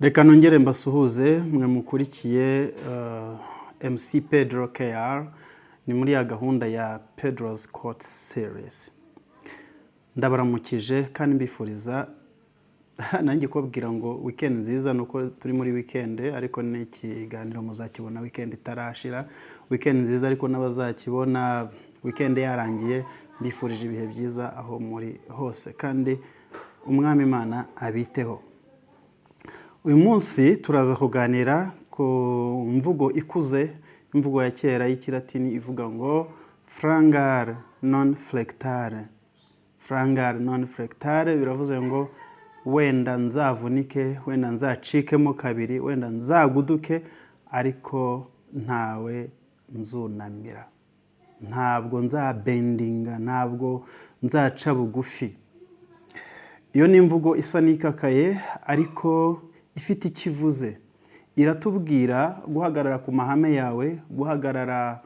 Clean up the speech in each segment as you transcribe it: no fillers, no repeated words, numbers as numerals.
Reka nongere mbasuhuze mwe mukurikiye MC Pedro KR. Ni muri ya gahunda ya Pedro's Court Series. Ndabaramukije kandi mbifuriza, nanjye kubabwira ngo weekend nziza, nuko turi muri weekend, ariko n'ikiganiro muzakibona weekend itarashira. Weekend nziza, ariko n'abazakibona weekend yarangiye, mbifurije ibihe byiza aho muri hose, kandi Umwami Imana abiteho. Uyu munsi turaza kuganira ku mvugo ikuze, imvugo ya kera y'Ikilatini ivuga ngo "frangare non flectare". "Frangare non flectare" biravuze ngo wenda nzavunike, wenda nzacikemo kabiri, wenda nzaguduke, ariko ntawe nzunamira, ntabwo nzabendinga, ntabwo nzaca bugufi. Iyo ni imvugo isa n'ikakaye, ariko ifite icyo ivuze. Iratubwira guhagarara ku mahame yawe, guhagarara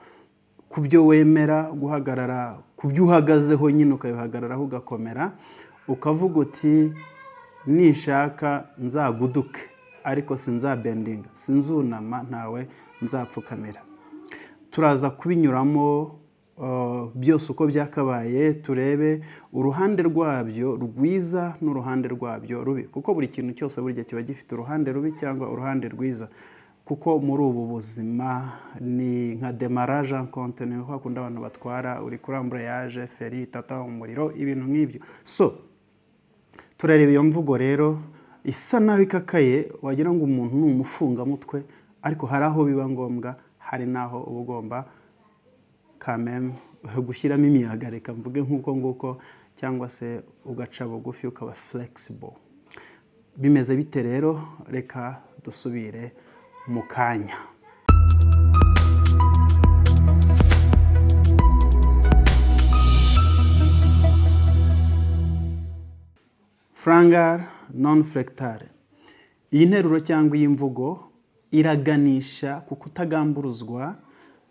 ku byo wemera, guhagarara ku byo uhagazeho nyine, ukabihagararaho ugakomera, ukavuga uti: "Nishaka nzaguduke, ariko sinzabendinga, sinzunama, ntawe nzapfukamira." Turaza kubinyuramo byose uko byakabaye, turebe uruhande rwabyo rwiza n'uruhande rwabyo rubi, kuko buri kintu cyose burya kiba gifite uruhande rubi cyangwa uruhande rwiza, kuko muri ubu buzima ni nka démarrage en continu, kwa kundi abantu batwara uri kuri embrayage, feri tata, umuriro, ibintu nk'ibyo. So turareba iyo mvugo rero isa naho ikakaye, wagira ngo umuntu ni umufungamutwe, ariko hari aho biba ngombwa, hari n'aho uba ugomba kameme gushyiramo imiyaga, reka mvuge nk'uko nguko, cyangwa se ugaca bugufi, ukaba flexible. Bimeze bite rero? Reka dusubire mu kanya. "Frangare non flectare", iyi nteruro cyangwa iyi mvugo iraganisha ku kutagamburuzwa,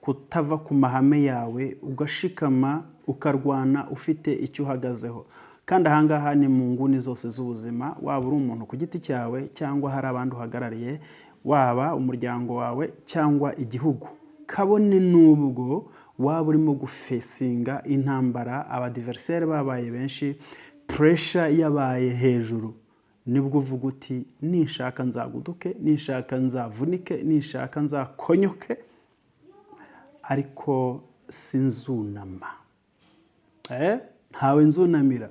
kutava ku mahame yawe, ugashikama, ukarwana ufite icyo uhagazeho. Kandi ahangaha ni mu nguni zose z'ubuzima, waba uri umuntu ku giti cyawe cyangwa hari abandi uhagarariye, waba umuryango wawe cyangwa igihugu, kabone n'ubwo waba urimo gufesinga intambara, aba adversaires babaye benshi, pressure yabaye hejuru, nibwo uvuga uti: "Nishaka nzaguduke, nishaka nzavunike, nishaka nzakonyoke, ariko sinzunama, ntawe nzunamira."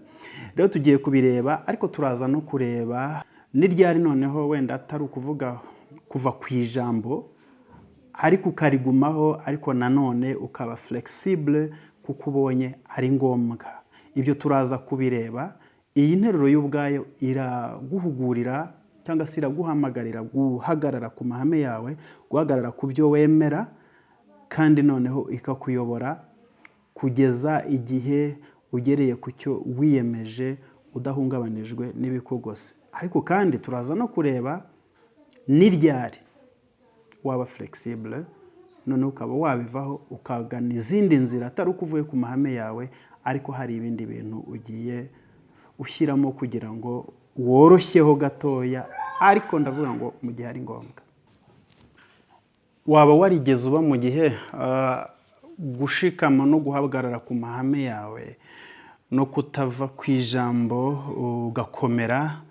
Rero tugiye kubireba, ariko turaza no kureba n'iryari noneho wenda atari ukuvuga kuva ku ijambo, ariko ukarigumaho, ariko nanone ukaba flexible kuko ubonye ari ngombwa. Ibyo turaza kubireba. Iyi nteruro y'ubwayo iraguhugurira cyangwa se iraguhamagarira guhagarara ku mahame yawe, guhagarara ku byo wemera, kandi noneho ikakuyobora kugeza igihe ugereye ku cyo wiyemeje, udahungabanijwe n'ibikugose. Ariko kandi turaza no kureba n'iryari waba flexible, noneho ukaba wabivaho, ukagana izindi nzira, atari uko uvuye ku mahame yawe, ariko hari ibindi bintu ugiye ushyiramo kugira ngo woroshyeho gatoya. Ariko ndavuga ngo mu gihe ari ngombwa. Waba warigeze uba mu gihe gushikama no guhagarara ku mahame yawe no kutava ku ijambo, ugakomera,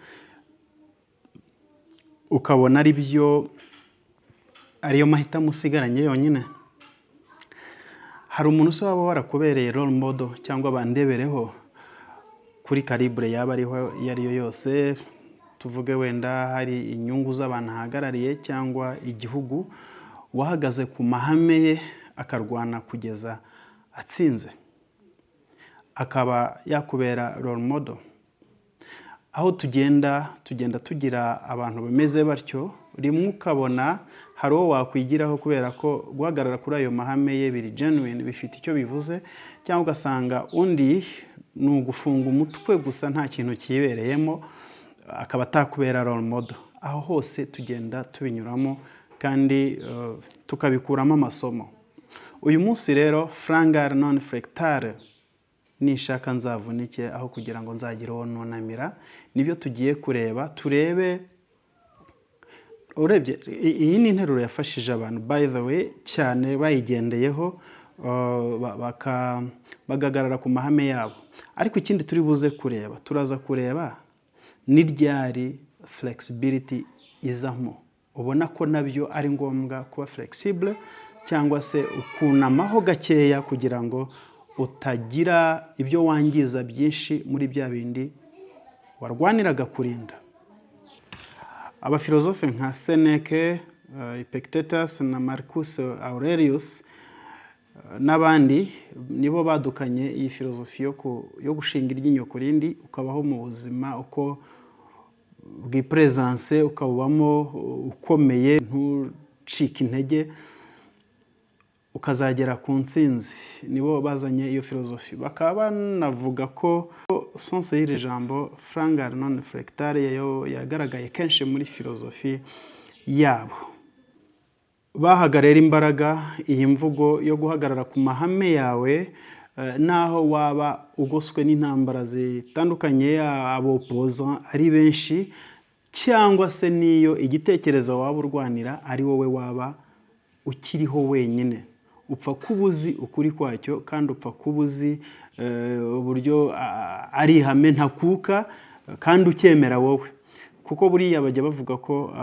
ukabona ari byo, ariyo mahitamo usigaranye yonyine? Hari umuntu se waba warakubereye role model cyangwa bandebereho kuri calibre yaba ariho iyo ari yo yose, tuvuge wenda hari inyungu z'abantu ahagarariye cyangwa igihugu, wahagaze ku mahame ye akarwana kugeza atsinze, akaba yakubera role model? Aho tugenda, tugenda tugira abantu bameze batyo. Rimwe ukabona hari uwo wakwigiraho kubera ko guhagarara kuri ayo mahame ye biri genuine, bifite icyo bivuze, cyangwa ugasanga undi ni ugufunga umutwe gusa, nta kintu kibereyemo, akaba atakubera role model. Aho hose tugenda tubinyuramo kandi tukabikuramo amasomo. Uyu munsi rero, "frangare non flectare", nishaka nzavunike aho kugira ngo nzagire uwo nunamira, nibyo tugiye kureba. Turebe Urebye iyi ni interuro yafashije abantu, by the way, cyane bayigendeyeho, bagahagarara ku mahame yabo. Ariko ikindi turi buze kureba, turaza kureba ni ryari flexibility izamo, ubona ko nabyo ari ngombwa kuba flexible cyangwa se ukunamaho gakeya kugira ngo utagira ibyo wangiza byinshi muri bya bindi warwaniraga kurinda. Abafilozofe nka Seneca, Epictetus na Marcus Aurelius n'abandi nibo badukanye iyi filozofi yo gushinga iryinyo ku rindi, ukabaho mu buzima uko bwipresence, ukabubamo ukomeye, ntucike intege, ukazagera ku ntsinzi. Nibo bazanye iyo filozofi, bakaba banavuga ko sens y'iri jambo "frangere non flectere" yo yagaragaye kenshi muri filozofi yabo. Bahaga rero imbaraga iyi mvugo yo guhagarara ku mahame yawe, naho waba ugoswe n'intambara zitandukanye, abopposants ari benshi, cyangwa se n'iyo igitekerezo waba urwanira ari wowe waba ukiriho wenyine, upfa kuba uzi ukuri kwacyo kandi upfa kuba uzi uburyo ari ihame ntakuka kandi ukemera wowe. Kuko buriya bajya bavuga ko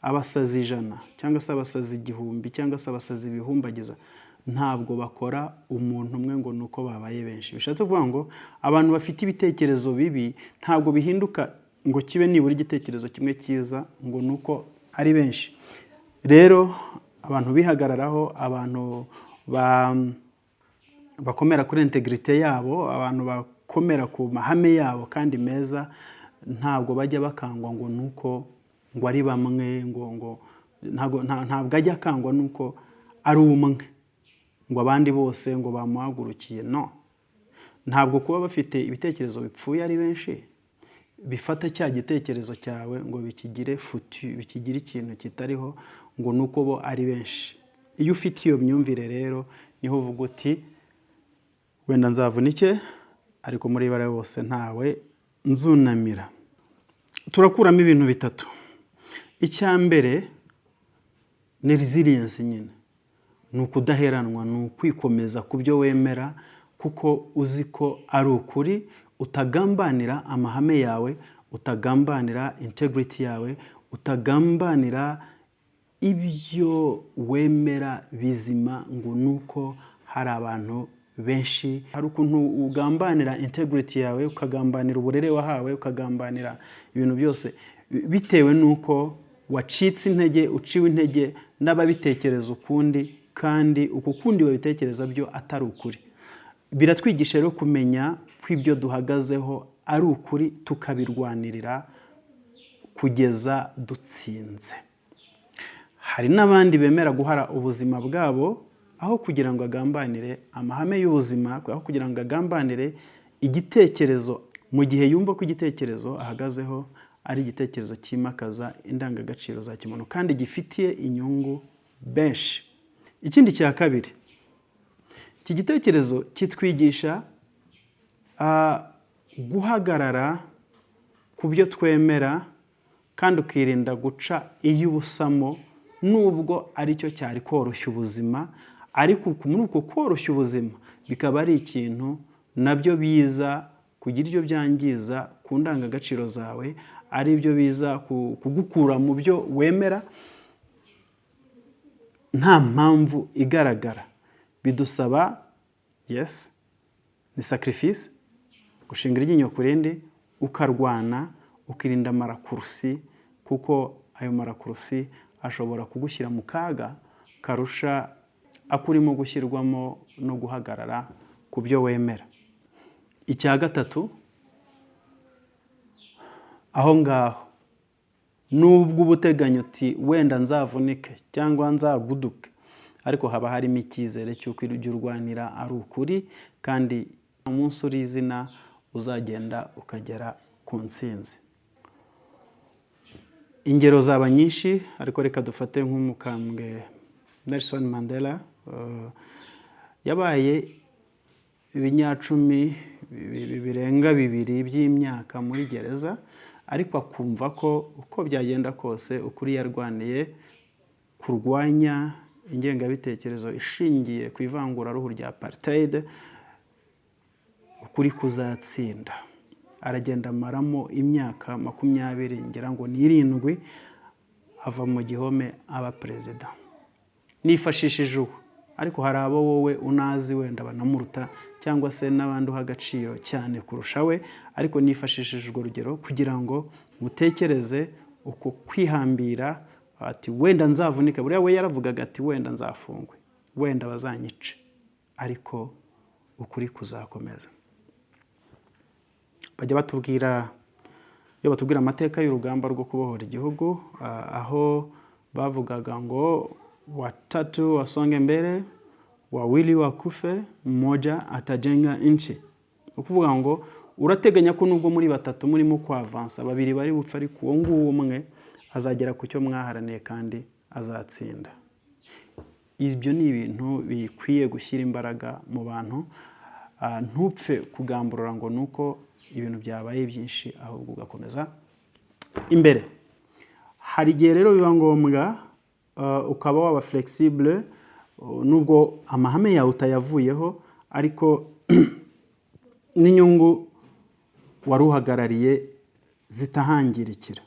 abasazi 100 cyangwa se abasazi 1000 cyangwa se abasazi ibihumbagiza ntabwo bakora umuntu umwe ngo ni uko babaye benshi. Bishatse kuvuga ngo abantu bafite ibitekerezo bibi ntabwo bihinduka ngo kibe nibura igitekerezo kimwe cyiza ngo ni uko ari benshi. Rero abantu bihagararaho, abantu bakomera kuri intégrité yabo, abantu bakomera ku mahame yabo kandi meza, ntabwo bajya bakangwa ngo ni uko ngo ari bamwe, ngo ntabwo ajya akangwa nuko ari umwe ngo abandi bose ngo bamuhagurukiye. No ntabwo kuba bafite ibitekerezo bipfuye ari benshi bifata cya gitekerezo cyawe ngo bikigire futu, bikigire ikintu kitariho ngo ni uko bo ari benshi. Iyo ufite iyo myumvire rero niho uvuga uti: "Wenda nzavunike, ariko muri bariya bose ntawe nzunamira." Turakuramo ibintu bitatu. Icya mbere ni resilience nyine, ni ukudaheranwa, ni ukwikomeza ku byo wemera kuko uzi ko ari ukuri, utagambanira amahame yawe, utagambanira integrity yawe, utagambanira ibyo wemera bizima ngo ni uko hari abantu benshi. Hari ukuntu ugambanira integrity yawe, ukagambanira uburere wahawe, ukagambanira ibintu byose bitewe n'uko wacitse intege, uciwe intege n'ababitekereza ukundi, kandi uku kundi babitekereza byo atari ukuri. Biratwigisha rero kumenya ko ibyo duhagazeho ari ukuri, tukabirwanirira kugeza dutsinze. Hari n'abandi bemera guhara ubuzima bwabo aho kugira ngo agambanire amahame y'ubuzima, aho kugira ngo agambanire igitekerezo, mu gihe yumva ko igitekerezo ahagazeho ari igitekerezo cyimakaza indangagaciro za kimuntu kandi gifitiye inyungu benshi. Ikindi cya kabiri, iki gitekerezo kitwigisha guhagarara ku byo twemera kandi ukirinda guca iy'ubusamo, nubwo aricyo cyari koroshya ubuzima, ariko muri uko koroshya ubuzima bikaba ari ikintu nabyo biza kugira ibyo byangiza ku ndangagaciro zawe, ari byo biza kugukura mu byo wemera nta mpamvu igaragara. Bidusaba, yes, ni sacrifice, gushinga iryinyo ku rindi, ukarwana, ukirinda amaraccourcis, kuko ayo maraccourcis ashobora kugushyira mu kaga karusha ako urimo gushyirwamo no guhagarara ku byo wemera. Icya gatatu, aho ngaho nubwo uba uteganya uti wenda nzavunike cyangwa nzaguduke, ariko haba harimo icyizere cy'uko ibyo urwanira ari ukuri, kandi umunsi uri izina uzagenda ukagera ku ntsinzi. Ingero zaba nyinshi, ariko reka dufate nk'umukambwe Nelson Mandela. Yabaye ibinyacumi birenga bibiri by'imyaka muri gereza, Ariko akumva ko uko byagenda kose, ukuri yarwaniye kurwanya ingengabitekerezo ishingiye ku ivanguraruhu rya apartheid, ukuri kuzatsinda. Aragenda amaramo imyaka 27, ngira ngo 7, ava mu gihome aba perezida. Nifashishije ubu, ariko hari abo wowe unazi wenda banamuruta, cyangwa se n'abandi uha agaciro cyane kurusha we, ariko nifashishije urwo rugero kugira ngo mutekereze uko kwihambira, ati: "Wenda nzavunike." Buriya we yaravugaga ati: "Wenda nzafungwe, wenda bazanyice, ariko ukuri kuzakomeza." Bajya batubwira, iyo batubwira amateka y'urugamba rwo kubohora igihugu, aho bavugaga ngo: "Watatu wasonge mbere, wawili wakufe, mmoja atajenga nchi." Ni ukuvuga ngo urateganya ko nubwo muri batatu murimo kwavansa, babiri bari bupfe, ariko uwo nguwo umwe azagera ku cyo mwaharaniye kandi azatsinda. Ibyo ni ibintu bikwiye gushyira imbaraga mu bantu. Ntupfe kugamburura ngo ni uko ibintu byabaye byinshi, ahubwo ugakomeza imbere. Hari igihe rero biba ngombwa ukaba waba flexible, nubwo amahame yawe utayavuyeho, ariko n'inyungu wari uhagarariye zitahangirikira.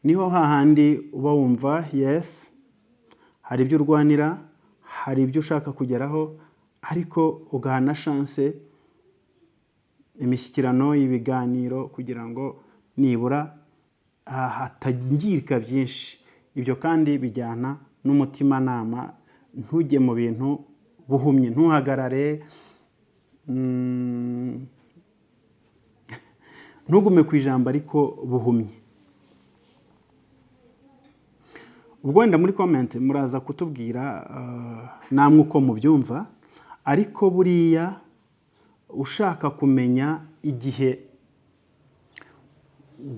Niho hahandi uba wumva, yes, hari ibyo urwanira, hari ibyo ushaka kugeraho, ariko ugaha na chance imishyikirano, ibiganiro, kugira ngo nibura hatangirika byinshi. Ibyo kandi bijyana n'umutimanama. Ntujye mu bintu buhumyi, ntuhagarare, ntugume ku ijambo ariko buhumyi. Ubwo wenda muri comment muraza kutubwira namwe uko mubyumva. Ariko buriya ushaka kumenya igihe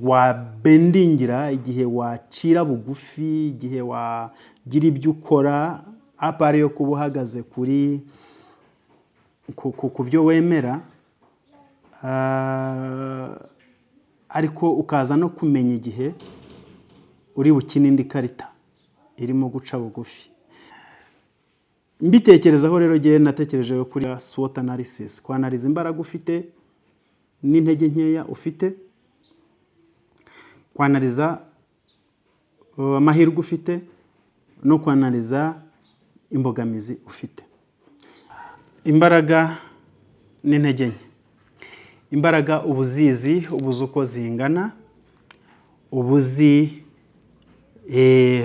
wabendingira, igihe wacira bugufi, igihe wagira ibyo ukora à part yo kuba uhagaze kuri ku byo wemera, ariko ukaza no kumenya igihe uri bukine indi karita irimo guca bugufi. Mbitekerezaho rero, ngewe natekereje kuri SWOT analysis, kwanariza imbaraga ufite n'intege nkeya ufite, kwanariza amahirwe ufite no kwanariza imbogamizi ufite. Imbaraga n'intege nke: imbaraga uba uzizi, uba uzi uko zingana, uba uzi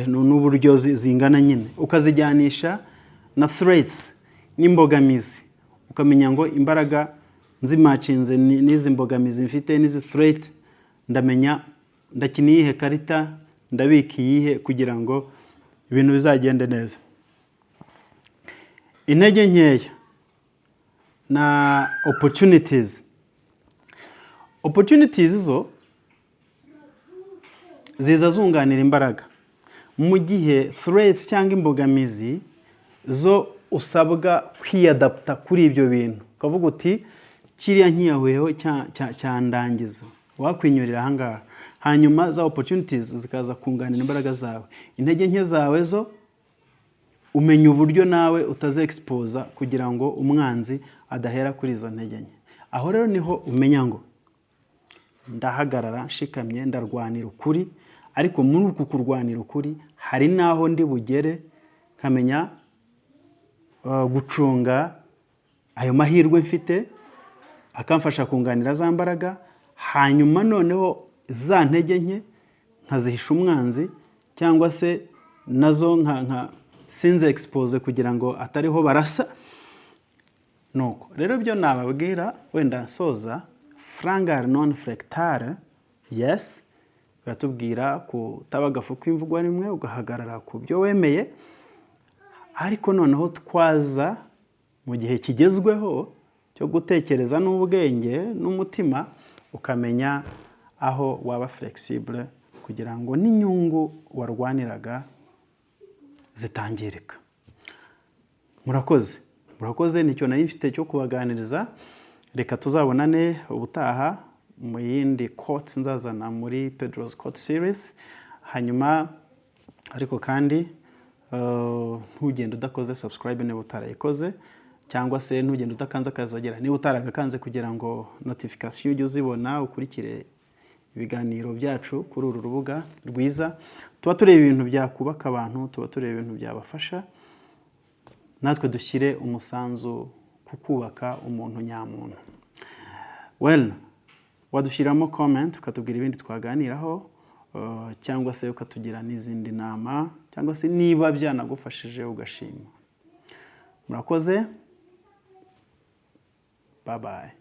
n'uburyo zingana nyine, ukazijyanisha na threats, n'imbogamizi, ukamenya ngo imbaraga nzimacinze n'izi mbogamizi mfite, n'izi threat, ndamenya ndakina iyihe karita, ndabika iyihe, kugira ngo ibintu bizagende neza. Intege nkeya na opportunities: opportunities zo ziza zunganira imbaraga, mu gihe threats cyangwa imbogamizi zo usabwa kwiyadaputa kuri ibyo bintu, ukavuga uti: "Kiriya nkiyahuyeho cyandangiza, wakwinyurira ahangaha." Hanyuma za opportunities zikaza kunganira imbaraga zawe. Intege nke zawe zo umenya uburyo nawe utaze-exposa kugira ngo umwanzi adahera kuri izo ntege nke. Aho rero niho umenya ngo ndahagarara nshikamye, ndarwanira ukuri, ariko muri uku kurwanira ukuri hari n'aho ndi bugere nkamenya gucunga ayo mahirwe mfite, akamfasha kunganira za mbaraga, hanyuma noneho za ntege nke nkazihisha umwanzi, cyangwa se nazo nka sinze expose kugira ngo atariho barasa. Nuko rero ibyo nababwira wenda nsoza: frangere non flectare, yes, biratubwira kutaba agafu k'imvugwa rimwe, ugahagarara ku byo wemeye. Ariko noneho twaza mu gihe kigezweho cyo gutekereza n'ubwenge n'umutima, ukamenya aho waba flexible kugira ngo n'inyungu warwaniraga zitangirika. Murakoze, murakoze. Nicyo nari mfite cyo kubaganiriza. Reka tuzabonane ubutaha. mu yindi quotes nzazana muri Pedro's Quote Series. Hanyuma ariko kandi ntugende udakoze subscribe niba utarayikoze, cyangwa se ntugende udakanze akazogera niba utaragakanze, kugira ngo notification ujye uzibona, ukurikire ibiganiro byacu kuri uru rubuga rwiza. Tuba tureba ibintu byakubaka abantu, tuba tureba ibintu byabafasha, natwe dushyire umusanzu ku kubaka umuntu nyamuntu. Well, wadushyiramo comment ukatubwira ibindi twaganiraho, cyangwa se ukatugira n'izindi nama, cyangwa se niba byanagufashije ugashima. Murakoze, bye bye.